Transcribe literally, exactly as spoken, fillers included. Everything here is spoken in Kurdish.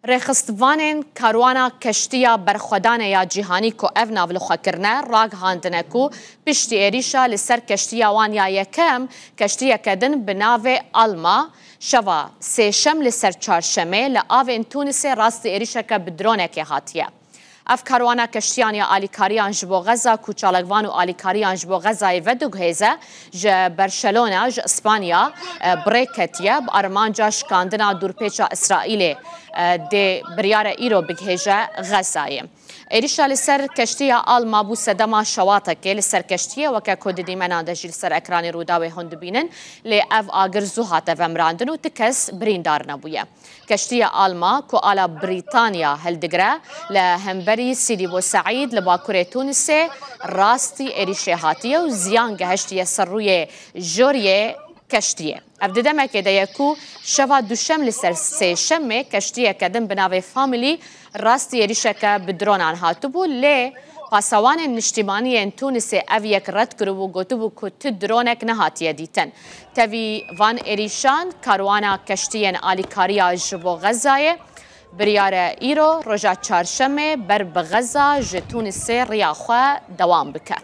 Rêxistvanên karwana keştiya berxwedane ya cîhanî ku ev nav li xwe kirine, ragihandine ku piştî êrîşa li ser keştiya wan ya yekem, keştiyeke din bi navê Alma, şeva sêşem li ser çarşemê li avên Tûnisê rastî êrîşeke bi dronekê hatiye. Ev karwana keştiyan ya alîkariyan ji bo Xeza ku çalakvan û alîkariyan ji bo Xezayê vediguhêze, ji Berşelona, ji Îspanya, e, bi rê ketiye, bi armanca şikandina dûrpêça Îsraîlê, e, dê biryare îro bigihêje Xezayê. Êrîşa li ser keştiya Alma bû sedema şewatekê li ser keştiyê, weke ku di dîmenan de jî li ser ekranê Rûdawê hûn dibînin, lê ev agir zû hate vemirandin û ti kes birîndar nebûye. Keştiya Alma ku ala Brîtanya hildigire, li hemberî Sîdî Bo Seîd li bakurê Tûnisê rastî êrîşê hatiye û ziyan gehiştiye ser rûyê joriyê keştiyê. Ev di demekê de ye ku şeva duşem li ser sêşemê keştiyeke din bi navê Family rastî êrîşeke bi dronan hatibû, lê pasawanên niştimanî yên Tûnisê ev yek red kiribû, gotibû ku tu dronek nehatiye dîtin. Tevî van êrîşan, karwana keştiyên alîkariya ji bo Xezayê biryare îro roja çarşemê ber bi Xeza ji Tûnisê riya xwe dewam bike.